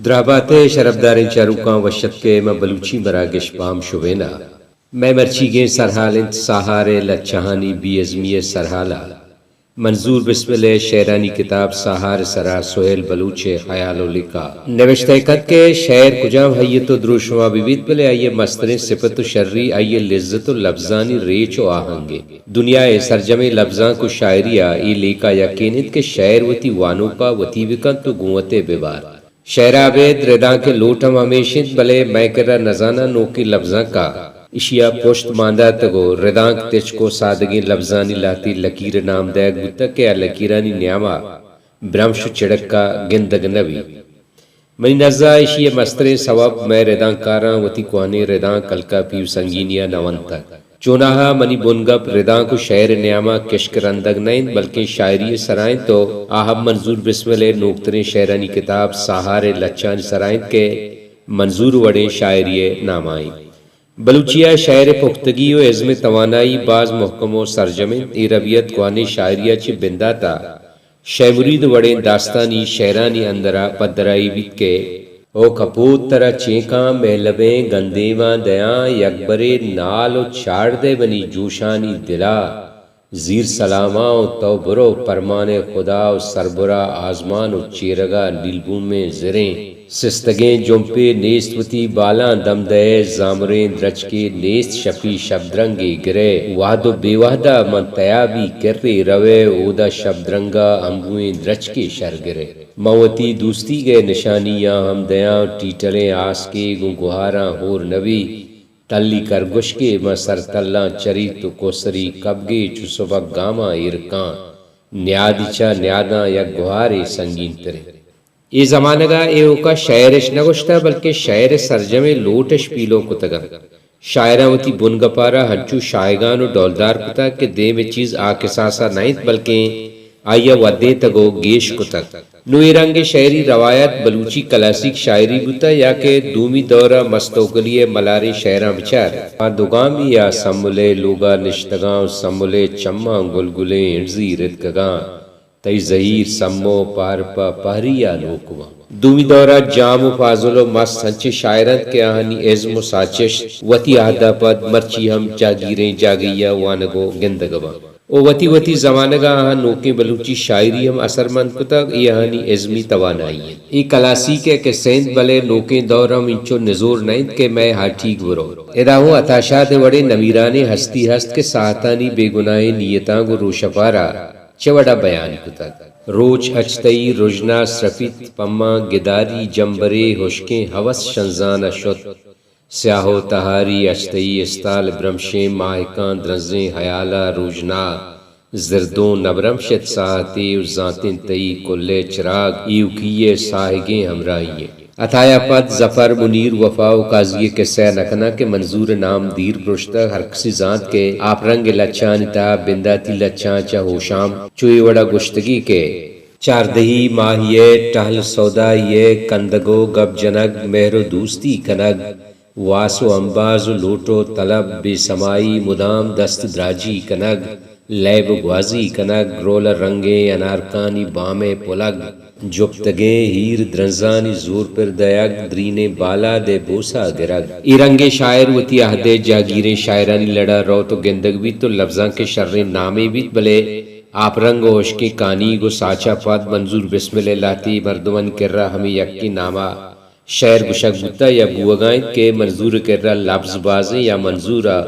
درہبات ءِ شرپداریں چاروکاں وش اتک ئے ماں بلوچی مراگش بام شبین ءَ۔ مئے مرچیگیں سرحال انت ساہار ءِ لچہانی بے ازمی ءِ سرحال ءَ۔ منظور بسمل ءِ شعرانی کتاب ساہار ءِ سرا سہیل بلوچ ءِ ہیال ءُ لیکہ۔ نبشتہ کنت کہ شعر کجام ہیئت ءُ دروشم ءَ بہ بیت، بلے آئی ءِ مستریں سپت ءُ شری آئی ءِ لذت ءُ لبزانی ریچ ءُ آہنگ انت۔ دنیا ءِ سرجمیں لبزانک ءُ شاعری ءَ اے لیکہ یکین انت کہ شعر وتی وانوک ءَ وتی بہ کنت ءُ گوں وت ءَ بہ بارت۔ شعر ءَ ابید ردانک ءِ لوٹ ہم ہمیش انت، بلے مئے کرا نزاناں نوکیں لبزانک ءَ ایشی ءَ پشت مان داتگ ءُ ردانک تچک ءُ سادگیں لبزانی لہتے لکیر ءِ نام دئیگ بوتگ کہ آ لکیرانی نیام ءَ برمش ءُ چڑک ءَ گندگ نہ بیت۔ منی نز ءَ ایشی ءِ مستریں سوب مئے ردانکاراں وتی کوہنیں ردانک، کلکاپی ءُ سنگینی ءَ نہ ونتگ۔ چوناہا منی بنگپ ردانک ءُ شعر ءِ نیام ءَ کشک رندگ نہ انت، بلکیں شاعری ءِ سرا انت ءُ آ ہم منظور بسمل ءِ نوکتریں شعرانی کتاب ساہار ءِ لچہانی سرا انت کہ منظور وڑیں شاعری ءِ نام ءَ انت۔ بلوچی ءِ شعر ءِ پختگی ءُ ازم ءِ توانائی باز مھکم ءُ سرجم انت۔ اے ربیت کوہنیں شاعری ءَ چہ بندات ءَ شے مرید وڑیں داستانی شعرانی اندر ءَ پدرائی بیت کہ او کپوت ترا چینکاں مہلبیں گندیماں دیاں، یکبرے نال ءُ چاڑ دئے منی جوشانی دل ءَ۔ زیر سلاماں ءُ تو برو پرمان ءِ خدا ءُ سربرا آزمان ءُ چیرگ ءَ نیلبومیں زریں سستگیں جمپے نیست وتی بالاں دم دئے، زامریں درچکے نیست شپی شبدرنگے گرئے، وہد ءُ بے وہد ءَ من تیابی کرے روئے، اودا شبدرنگ ءَ امبوئیں درچکے شر گرئے۔ من وتی دوستیگ ءِ نشانیاں ہم دیاں، ٹیٹلیں آسکے گوں گہاراں ہور نہ بی، تلی کرگوشکے ماں سرتلاں چریت ءُ کوسری کبگے چو سبک گاماں ایر کاں، نیادی چہ نیاداں یک گہارے سنگین تریں۔ اے زمانگ ءَ ایوک ءَ شعر اش نہ گوشتہ، بلکیں شعر ءِ سرجمیں لوٹ اش پیلو کتگ انت۔ شاعراں وتی بنگپ ءَ را ہنچو شاہگان ءُ ڈولدار کتگ کہ دیم ءِ چیز آ کساس ءَ نہ انت، بلکیں آئی ءَ ودینتگ ءُ گیش کتگ۔ نوں اے رنگیں شعری روایت بلوچی کلاسیک شاعری بوتہ یا کہ دومی دور ءَ مستوکلی ءِ ملاریں شعراں بچار، آ دو گامی ءَ سمل ءِ لوگ ءَ نشتگاں ءُ سمل ءِ چماں گلگلیں ہنزی رتکگاں، تئی زہیر سمو پہر پہ پہری ءَ نوک باں۔ دومی دور ءَ جام ءُ فاضل ءُ مست انچیں شاعر انت کہ آہانی ازم ءُ ساچشت وتی عہد ءَ پد مرچی ہم جاگیریں جاگہی ءَ وانگ ءُ گندگ ءَ باں۔ ءُ وتی وتی زمانگ ءَ آہاں نوکیں بلوچی شاعری ہم اثرمند کتگ، اے آہانی ازمی توانائی انت۔ اے کلاسیک ءِ کسہ انت، بلے نوکیں دور ہم انچو نزور نہ انت کہ مئے ہاٹیگ برو۔ ادا ہوں عطا شاد ءِ وڑیں نمیرانیں ہستی ہست کہ ساہتانی بے گناہیں نیتاں گوں روشپار ءَ چہ وڑ ءَ بیان کتگ۔ روچ اچ تئی رژنا سرپیت پماں گداری جمبرے ہشکیں ہوس شنزان ءَ شت۔ سیاہ ءُ تہاری اچ تئی استال برمشیں ماہکاں درنزیں ہیال ءَ روژنا زردوں نہ برمشت ساہتے ءُ زانتیں تئی کل ءِ چراگ ایوکی ءِ ساہگیں ہمراہی ءَ۔ عطا ءَ پد ظفر، منیر، وفا ءُ قاضی ءِ کسہ ءَ نہ کناں کہ منظور ءِ نام دیر برشتگ، ہرکسی زانت کہ آپ رنگ ءِ لچہانی تہا بنداتی لچہاں چہ ہوشام چو اے وڑ ءَ گوشتگی کہ چاردہی ماہی ءِ ٹہل سودائی ءِ کندگ ءُ گپ جنگ، مہر ءُ دوستی کنگ، واس ءُ امباز ءُ لوٹ ءُ طلب، بے سمائی، مدام دست دراجی کنگ، لیب ءُ گوازی کنگ، رول ءُ رنگیں انارکانی بام ءِ پلگ، جپتگیں ہیر درنزانی زور پر دئیگ، درینیں بالاد ءِ بوسا گرگ۔ اے رنگیں شاعر وتی عہد ءِ جہگیریں شاعرانی لڑ ءَ روت ءُ گندگ بیت ءُ لبزانک ءِ شریں نامے بیت، بلے آپ رنگ ءُ ہشکیں کانیگ ءُ ساچ ءَ پد منظور بسمل ءِ لہتے مردمانی کرا ہمے یکیں نام ءَ شعر گوشگ بوتہ یا بوہگا انت کہ منظور ءِ کرا لبز بازیں یا منظور ءَ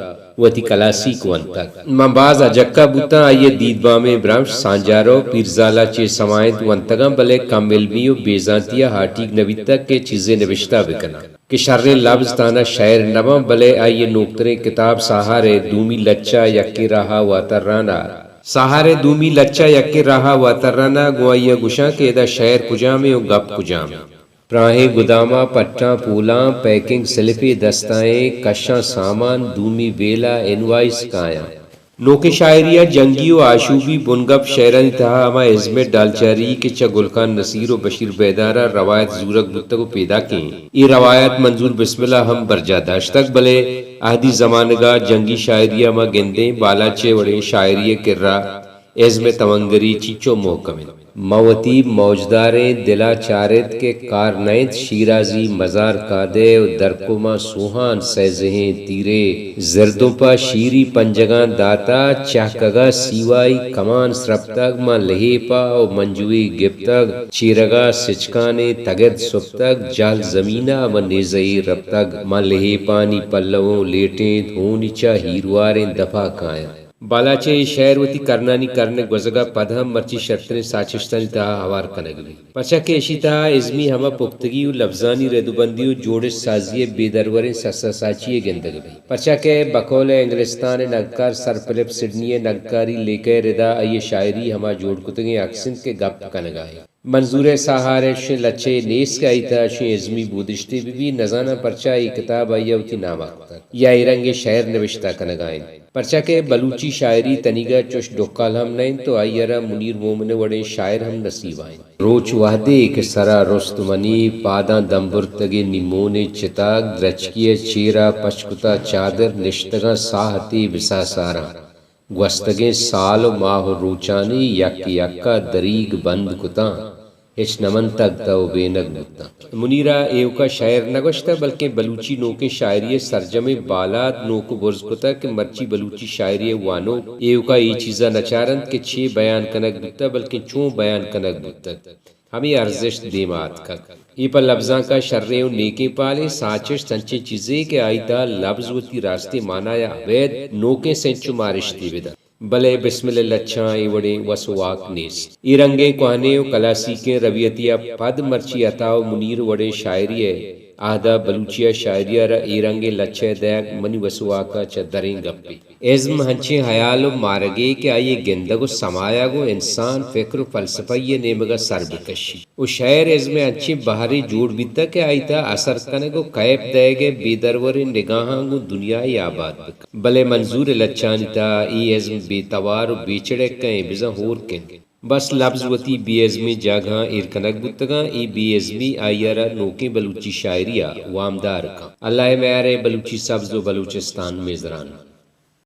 وتی کلاسیک ونتگ۔ من باز اجکہ بوتاں آئی ءِ دیدبامیں برمش سانجارو پیرزال ءَ چے سما انت ونتگاں، بلے کم علمی ءُ بے زانتی ءَ ہاٹیگ نہ بیتگ کہ چیزے نبشتہ بکناں کہ شریں لبز تہنا شعر نہ باں، بلے آئی ءِ نوکتریں کتاب ساہار ءِ دومی لچہ یکیں راہ ءَ واتران ءَ، ساہار ءِ دومی لچہ یکیں راہ ءَ واتران ءَ گوں آئی ءَ گوشاں کہ ادا شعر کجام انت ءُ گپ کجام انت۔ پراہیں گداماں پٹاں پولاں، پیکنگ سلپے دستائیں، کشاں سامان، دومی بیلا انوائس کایاں۔ نوکیں شاعری ءَ جنگی ءُ آشوبی بنگپ شعرانی تہا ہما ازم ءِ ڈالچاری کہ چہ گل خان نصیر ءُ بشیر بیدار ءَ روایت زورگ بوتگ ءُ پیداکیں۔ اے روایت منظور بسمل ءَ ہم برجاہ داشتگ، بلے اہدی زمانگ ءَ جنگی شاعری ءَ ما گندیں بالاچ ءِ وڑیں شاعری ءِ کرا ازم ءِ توانگری چنچو مھکم انت؟ من وتی موجداریں دل ءَ چارت کہ کار نہ انت شیرازی مزار کادے ءُ درکماں سوھان سئیزہیں تیرے زردوں پہ شیری پنجگاں داتا، چہکگ ءَ سیوائی کمان سرپتگ، ماں لھیپ ءَ ءُ منجوی گپتگ، چیرگ ءَ سچکانیں تگد سپتگ، جہل زمین ءَ ماں نیزہ ایر رپتگ، ماں لھیپانی پلووں لیٹینت، ہونی چہ ہیرواریں دپ ءَ کاینت۔ بالاچ ءِ اے شئیر وتی کرنانی کرن ءِ گوزگ ءَ پد ہم مرچی شرتریں ساچشتانی تہا ہوار کنگ بیت، پرچا کہ اشی تہا ازمی ہما پختگی ءُ لبزانی رد ءُ بندی ءُ جوڑش سازی ءِ بے دروریں سسا ساچی یے گندگ بیت، پرچا کہ بقول انگلستان ءِ نگدکار سر فلپ سڈنی ءِ نگدکاری لیکہ ءِ ردا آئی ءِ شاعری ہما جوڑ کتگیں عکس انت کہ گپ کنگ ءَ انت۔ منظور ءِ ساہ ءَ را اشیں لچہ یے نیست کہ آئی تہا اشیں ازمی بودشتے بہ بیت، نزاناں پرچا اے کتاب آئی ءَ وتی نام ءَ کتگ یا اے رنگیں شئیر نبشتہ کنگ ءَ انت، پرچا کہ بلوچی شاعری تنیگا چوش ڈکال ہم نہ انت ءُ آئی ءَ را منیر مومن ءِ وڑیں شاعر ہم نصیب ءَ انت۔ روچ وہدے کہ سرا رست منی، پاداں دمبرتگیں نیمونیں چتاگ، درچکی ءِ چیرا پچ کتا چادر، نشتگاں ساہ تی بساساراں۔ گوستگیں سال ءُ ماہ ءُ روچانی یک یک ءَ دریگ بند کتاں، ہچ نہ منتگ تہ ءُ بینگ بوتاں۔ منیر ءَ ایوک ءَ شئیر نہ گوشتہ، بلکیں بلوچی نوکیں شاعری ءِ سرجمیں بالاد نوک ءُ برز کتگ کہ مرچی بلوچی شاعری ءِ وانوک ایوک ءَ اے چیز ءَ نہ چارنت کہ چے بیان کنگ بوتہ، بلکیں چون بیان کنگ بوتگ۔ ہمے ارزشت دیم ءَ اتکگ۔ اے پہ لبزانک ءَ شریں ءُ نیکیں پالے۔ ساچشت انچیں چیزے کہ آئی تہا لبز وتی راستیں مانا ءَ ابید نوکیں سنچ ءُ مارشتے بدنت۔ بلے بسمل ءِ لچھاں اے وڑیں وس ءُ واک نیست۔ اے رنگیں کوہنیں ءُ کلاسیکیں رویتے ءَ پد مرچی عطا ءُ منیر وڑیں شاعرے ءِ عہد ءَ بلوچی ءِ شاعری ءَ را اے رنگیں لچہ ءِ دئیگ منی وس ءُ واک ءَ چہ دریں گپے۔ ازم انچیں ہیال ءُ مارگے کہ آئی ءِ گندگ ءُ سمایا گوں انسان فکر ءُ فلسفہ ءِ نیمگ ءَ سر بہ کشیت ءُ شئیر ازم ءِ انچیں بہرے جوڑ بیتگ کہ آئی تہا اثر کنگ ءُ کیپ دئیگ ءِ بے دروریں نگاہاں گوں دنیا ءَ آباد بہ کنت۔ بلے منظور ءِ لچھانی تہا اے ازم بے توار ءُ بے چڑکہ ایں، بزاں ہورک انت۔ بس لبز وتی بے ازمیں جاگہاں ایر کنگ بوتگاں، اے بے ازمی آئی ءَ را نوکیں بلوچی شاعری ءَ وامدار کنت۔ اللہ ءِ میار ءَ بلوچی سبز ءُ بلوچستان میزران۔